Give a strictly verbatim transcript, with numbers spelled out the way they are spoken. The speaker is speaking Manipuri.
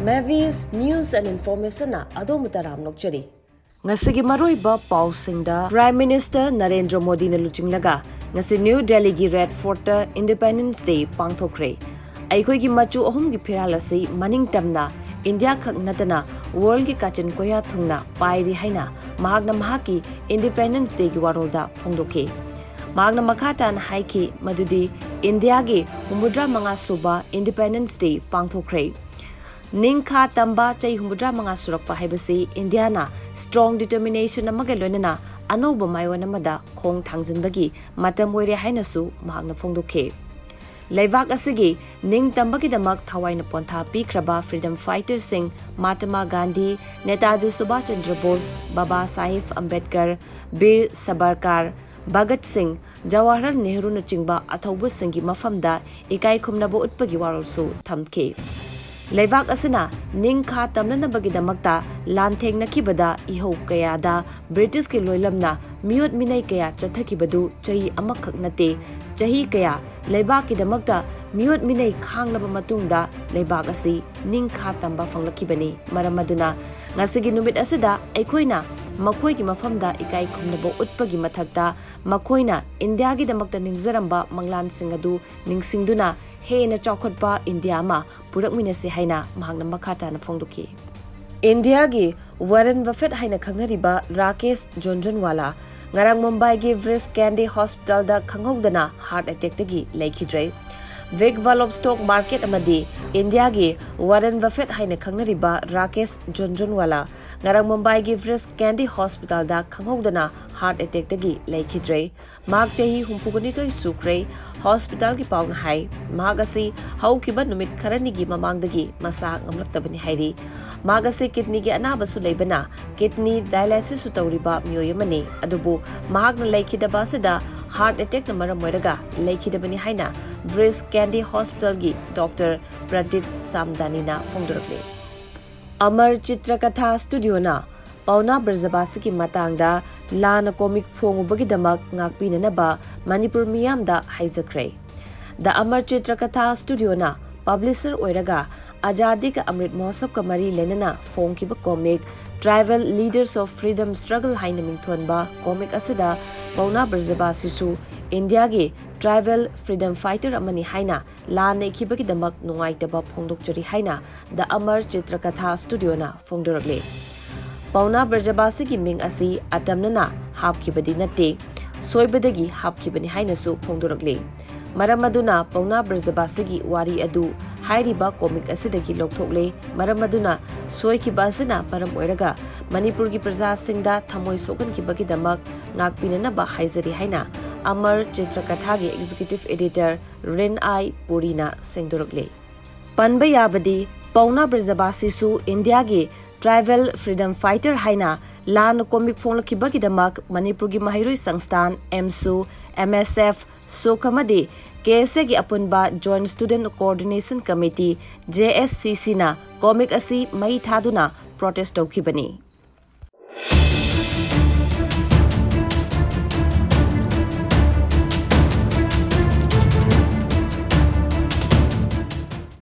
Mavis News and Information-ꯅ ꯑꯗꯣꯝꯕꯨ ꯇꯔꯥꯝꯅ ꯑꯣꯛꯆꯔꯤ꯫ ꯉꯁꯤꯒꯤ ꯃꯔꯨꯑꯣꯏꯕ ꯄꯥꯎꯁꯤꯡꯗ, Prime Minister ꯅꯔꯦꯟꯗ꯭ꯔ ꯃꯣꯗꯤꯅ ꯂꯨꯆꯤꯡꯂꯒ ꯉꯁꯤ ꯅ꯭ꯌꯨ ꯗꯦꯜꯂꯤꯒꯤ ꯔꯦꯗ ꯐꯣꯔꯠꯇ Independence Day ꯄꯥꯡꯊꯣꯛꯈ꯭ꯔꯦ꯫ ꯑꯩꯈꯣꯏꯒꯤ ꯃꯆꯨ ꯑꯍꯨꯝꯒꯤ ꯐꯤꯔꯥꯜ ꯑꯁꯤ ꯃꯅꯤꯡ ꯇꯝꯅ ꯏꯟꯗꯤꯌꯥ ꯈꯛ ꯅꯠꯇꯅ ꯋꯥꯔꯜꯒꯤ ꯀꯥꯆꯤꯟ ꯀꯣꯌꯥ ꯊꯨꯡꯅ ꯄꯥꯏꯔꯤ ꯍꯥꯏꯅ ꯃꯍꯥꯛꯅ ꯃꯍꯥꯛꯀꯤ Independence Day-ꯒꯤ ꯋꯥꯔꯣꯜꯗ ꯐꯣꯡꯗꯣꯛꯈꯤ꯫ ꯃꯍꯥꯛꯅ ꯃꯈꯥ ꯇꯥꯅ ꯍꯥꯏꯈꯤ ꯃꯗꯨꯗꯤ ꯏꯟꯗꯤꯌꯥꯒꯤ ꯍꯨꯝꯐꯨꯇꯔꯥ ꯃꯉꯥ ꯁꯨꯕ Independence Day ꯄꯥꯡꯊꯣꯛꯈ꯭ꯔꯦ꯫ ꯅꯤꯡꯈꯥ ꯇꯝꯕ ꯆꯍꯤ ꯍꯨꯝꯐꯨꯇꯔꯥ ꯃꯉꯥ ꯁꯨꯔꯛꯄ ꯍꯥꯏꯕꯁꯤ ꯏꯟꯗꯤꯌꯥꯅ strong determination ꯑꯃꯒ ꯂꯣꯏꯅꯅ ꯑꯅꯧꯕ ꯃꯥꯏꯑꯣꯟ ꯑꯃꯗ ꯈꯣꯡ ꯊꯥꯡꯖꯤꯟꯕꯒꯤ ꯃꯇꯝ ꯑꯣꯏꯔꯦ ꯍꯥꯏꯅꯁꯨ ꯃꯍꯥꯛꯅ ꯐꯣꯡꯗꯣꯛꯈꯤ꯫ ꯂꯩꯕꯥꯛ ꯑꯁꯤꯒꯤ ꯅꯤꯡꯇꯝꯕꯒꯤꯗꯃꯛ ꯊꯋꯥꯏꯅ ꯄꯣꯟꯊꯥ ꯄꯤꯈ꯭ꯔꯕ freedom fighter-ꯁꯤꯡ ꯃꯍꯥꯇꯃꯥ ꯒꯥꯟꯙꯤ, ꯅꯦꯇꯥꯖꯤ ꯁꯨꯚꯥꯁ ꯆꯟꯗ꯭ꯔ ꯕꯣꯁ, ꯕꯥꯕꯥ ꯁꯥꯍꯦꯕ ꯑꯝꯕꯦꯗꯀꯔ, ꯕꯤꯔ ꯁꯕꯔꯀꯥꯔ, ꯚꯒꯠ ꯁꯤꯡ, ꯖꯋꯥꯍꯔꯂꯥꯜ ꯅꯦꯍꯔꯨꯅꯆꯤꯡꯕ ꯑꯊꯧꯕꯁꯤꯡꯒꯤ ꯃꯐꯝꯗ ꯏꯀꯥꯏ ꯈꯨꯝꯅꯕ ꯎꯠꯄꯒꯤ ꯋꯥꯔꯣꯜꯁꯨ ꯊꯝꯈꯤ꯫ ꯂꯩꯕꯥꯛ ꯑꯁꯤꯅ ꯅꯤꯡꯈꯥ ꯇꯝꯅꯅꯕꯒꯤꯗꯃꯛꯇ ꯂꯥꯟꯊꯦꯡꯅꯈꯤꯕꯗ ꯏꯍꯧ ꯀꯌꯥꯗ ꯕ꯭ꯔꯤꯇꯤꯁꯀꯤ ꯂꯣꯏꯂꯝꯅ ꯃꯤꯑꯣꯠ ꯃꯤꯅꯩ ꯀꯌꯥ ꯆꯠꯊꯈꯤꯕꯗꯨ ꯆꯍꯤ ꯑꯃꯈꯛ ꯅꯠꯇꯦ, ꯆꯍꯤ ꯀꯌꯥ ꯂꯩꯕꯥꯛꯀꯤꯗꯃꯛꯇ ꯃꯤꯑꯣꯠ ꯃꯤꯅꯩ ꯈꯥꯡꯂꯕ ꯃꯇꯨꯡꯗ ꯂꯩꯕꯥꯛ ꯑꯁꯤ ꯅꯤꯡꯈꯥ ꯇꯝꯕ ꯐꯪꯂꯛꯈꯤꯕꯅꯤ꯫ ꯃꯔꯝ ꯑꯗꯨꯅ ꯉꯁꯤꯒꯤ ꯅꯨꯃꯤꯠ ꯑꯁꯤꯗ ꯑꯩꯈꯣꯏꯅ ꯃꯈꯣꯏꯒꯤ ꯃꯐꯝꯗ ꯏꯀꯥꯏ ꯈꯨꯝꯅꯕ ꯎꯠꯄꯒꯤ ꯃꯊꯛꯇ ꯃꯈꯣꯏꯅ ꯏꯟꯗꯤꯌꯥꯒꯤꯗꯃꯛꯇ ꯅꯤꯡꯖꯔꯝꯕ ꯃꯪꯂꯥꯟꯁꯤꯡ ꯑꯗꯨ ꯅꯤꯡꯁꯤꯡꯗꯨꯅ ꯍꯦꯟꯅ ꯆꯥꯎꯈꯠꯄ ꯏꯟꯗꯤꯌꯥ ꯑꯃ ꯄꯨꯔꯛꯃꯤꯟꯅꯁꯤ ꯍꯥꯏꯅ ꯃꯍꯥꯛꯅ ꯃꯈꯥ ꯇꯥꯅ ꯐꯣꯡꯗꯣꯛꯈꯤ꯫ ꯏꯟꯗꯤꯌꯥꯒꯤ ꯋꯥꯔꯦꯟ ꯕꯐꯦꯠ ꯍꯥꯏꯅ ꯈꯪꯅꯔꯤꯕ ꯔꯥꯀꯦꯁ ꯖꯣꯟꯖꯣꯟꯋꯥꯂꯥ ꯉꯔꯥꯡ ꯃꯨꯝꯕꯥꯏꯒꯤ ꯕ꯭ꯔꯤꯁ ꯀꯦꯟꯗꯤ ꯍꯣꯁꯄꯤꯇꯥꯜꯗ ꯈꯪꯍꯧꯗꯅ ꯍꯥꯔꯠ ꯑꯦꯇꯦꯛꯇꯒꯤ ꯂꯩꯈꯤꯗ꯭ꯔꯦ꯫ ꯕꯤꯒ ꯋꯥꯜ ꯑꯣꯐ ꯁ꯭ꯇꯣꯛ ꯃꯥꯔꯀꯦꯠ ꯑꯃꯗꯤ ꯏꯟꯗꯤꯌꯥꯒꯤ ꯋꯥꯔꯦꯟ ꯕꯐꯦꯠ ꯍꯥꯏꯅ ꯈꯪꯅꯔꯤꯕ ꯔꯥꯀꯦꯁ ꯖꯣꯟꯖꯣꯟꯋꯥꯂꯥ ꯉꯔꯥꯡ ꯃꯨꯝꯕꯥꯏꯒꯤ ꯕ꯭ꯔꯤꯁ ꯀꯦꯟꯗꯤ ꯍꯣꯁꯄꯤꯇꯥꯜꯗ ꯈꯪꯍꯧꯗꯅ ꯍꯥꯔꯠ ꯑꯦꯇꯦꯛꯇꯒꯤ ꯂꯩꯈꯤꯗ꯭ꯔꯦ꯫ ꯃꯍꯥꯛ ꯆꯍꯤ ꯍꯨꯝꯐꯨꯒꯅꯤꯊꯣꯏ ꯁꯨꯈ꯭ꯔꯦ꯫ ꯍꯣꯁꯄꯤꯇꯥꯜꯒꯤ ꯄꯥꯎꯅ ꯍꯥꯏ, ꯃꯍꯥꯛ ꯑꯁꯤ ꯍꯧꯈꯤꯕ ꯅꯨꯃꯤꯠ ꯈꯔꯅꯤꯒꯤ ꯃꯃꯥꯡꯗꯒꯤ ꯃꯁꯥ ꯉꯝꯂꯛꯇꯕꯅꯤ ꯍꯥꯏꯔꯤ꯫ ꯃꯍꯥꯛ ꯑꯁꯤ ꯀꯤꯗꯅꯤꯒꯤ ꯑꯅꯥꯕꯁꯨ ꯂꯩꯕꯅ ꯀꯤꯗꯅꯤ ꯗꯥꯏꯂꯥꯏꯁꯤꯁꯁꯨ ꯇꯧꯔꯤꯕ ꯃꯤꯑꯣꯏ ꯑꯃꯅꯤ꯫ ꯑꯗꯨꯕꯨ ꯃꯍꯥꯛꯅ ꯂꯩꯈꯤꯗꯕ ꯑꯁꯤꯗ ꯍꯥꯔꯠ ꯑꯦꯇꯦꯛꯅ ꯃꯔꯝ ꯑꯣꯏꯔꯒ ꯂꯩꯈꯤꯗꯕꯅꯤ ꯍꯥꯏꯅ ꯕ꯭ꯔꯤꯁ ꯀꯦꯟꯗꯤ ꯍꯣꯁꯄꯤꯇꯥꯜꯒꯤ ꯗꯣꯛꯇꯔ ꯄ꯭ꯔꯗꯤꯞ ꯁꯥꯝꯗꯥꯅꯤꯅ ꯐꯣꯡꯗꯣꯔꯛꯂꯤ꯫ ꯑꯃꯔ ꯆꯤꯇ꯭ꯔꯀꯊꯥ ꯁ꯭ꯇꯨꯗꯤꯑꯣꯅ ꯄꯥꯎꯅꯥ ꯕ꯭ꯔꯖꯕꯥꯁꯤꯒꯤ ꯃꯇꯥꯡꯗ ꯂꯥꯟꯅ ꯀꯣꯃꯤꯛ ꯐꯣꯡꯉꯨꯕꯒꯤꯗꯃꯛ ꯉꯥꯛꯄꯤꯅꯅꯕ ꯃꯅꯤꯄꯨꯔ ꯃꯤꯌꯥꯝꯗ ꯍꯥꯏꯖꯈ꯭ꯔꯦ꯫ ꯗ ꯑꯃꯔ ꯆꯤꯇ꯭ꯔꯀꯊꯥ ꯁ꯭ꯇꯨꯗꯤꯑꯣꯅ Publisher ꯑꯣꯏꯔꯒ ꯑꯖꯥꯗꯤ ꯀ ꯑꯃ꯭ꯔꯤꯠ ꯃꯍꯣꯠꯁꯕꯀ ꯃꯔꯤ ꯂꯩꯅꯅ ꯐꯣꯡꯈꯤꯕ comic Tribal Leaders of Freedom Struggle ꯍꯥꯏꯅ ꯃꯤꯡꯊꯣꯟꯕ comic ꯑꯁꯤꯗ ꯄꯧꯅꯥ ꯕ꯭ꯔꯖꯕꯥꯁꯤꯁꯨ ꯏꯟꯗꯤꯌꯥꯒꯤ tribal freedom fighter ꯑꯃꯅꯤ ꯍꯥꯏꯅ ꯂꯥꯟ ꯅꯩꯈꯤꯕꯒꯤꯗꯃꯛ ꯅꯨꯡꯉꯥꯏꯇꯕ ꯐꯣꯡꯗꯣꯛꯆꯔꯤ ꯍꯥꯏꯅ The Amar Chitrakatha Studioꯅ ꯐꯣꯡꯗꯣꯔꯛꯂꯤ꯫ ꯄꯧꯅꯥ ꯕ꯭ꯔꯖꯕꯥꯁꯤꯒꯤ ꯃꯤꯡ ꯑꯁꯤ ꯑꯇꯝꯅꯅ ꯍꯥꯞꯈꯤꯕꯗꯤ ꯅꯠꯇꯦ, ꯁꯣꯏꯕꯗꯒꯤ ꯍꯥꯞꯈꯤꯕꯅꯤ ꯍꯥꯏꯅꯁꯨ ꯐꯣꯡꯗꯣꯔꯛꯂꯤ꯫ ꯃꯔꯝ ꯑꯗꯨꯅ ꯄꯧꯅꯥ ꯕ꯭ꯔꯖꯕꯥꯁꯤꯒꯤ ꯋꯥꯔꯤ ꯑꯗꯨ ꯍꯥꯏꯔꯤꯕ comic ꯑꯁꯤꯗꯒꯤ ꯂꯧꯊꯣꯛꯂꯦ꯫ ꯃꯔꯝ ꯑꯗꯨꯅ ꯁꯣꯏꯈꯤꯕ ꯑꯁꯤꯅ ꯃꯔꯝ ꯑꯣꯏꯔꯒ ꯃꯅꯤꯄꯨꯔꯒꯤ ꯄ꯭ꯔꯖꯥꯁꯤꯡꯗ ꯊꯃꯣꯏ ꯁꯣꯛꯍꯟꯈꯤꯕꯒꯤꯗꯃꯛ ꯉꯥꯛꯄꯤꯅꯅꯕ ꯍꯥꯏꯖꯔꯤ ꯍꯥꯏꯅ ꯑꯃꯔ ꯆꯤꯇ꯭ꯔꯀꯊꯥꯒꯤ executive editor ꯔꯤꯟ ꯑꯥꯏ ꯄꯨꯔꯤꯅ ꯁꯦꯡꯗꯣꯔꯛꯂꯤ꯫ ꯄꯟꯕ ꯌꯥꯕꯗꯤ ꯄꯧꯅꯥ ꯕ꯭ꯔꯖꯕꯥꯁꯤꯁꯨ ꯏꯟꯗꯤꯌꯥꯒꯤ tribal freedom fighter ꯍꯥꯏꯅ ꯂꯥꯟꯅ comic ꯐꯣꯡꯂꯛꯈꯤꯕꯒꯤꯗꯃꯛ ꯃꯅꯤꯄꯨꯔꯒꯤ ꯃꯍꯩꯔꯣꯏ ꯁꯪꯁꯊꯥꯟ ꯑꯦꯝꯁꯨ, ꯑꯦꯝ ꯑꯦꯁ ꯑꯦꯐ, ꯁꯨꯛ ꯑꯃꯗꯤ ꯀꯦ ꯑꯦꯁ ꯑꯦꯒꯤ ꯑꯄꯨꯟꯕ Joint Student Coordination Committee, J S C ꯁꯤꯅ comic ꯑꯁꯤ ꯃꯩ ꯊꯥꯗꯨꯅ protest ꯇꯧꯈꯤꯕꯅꯤ꯫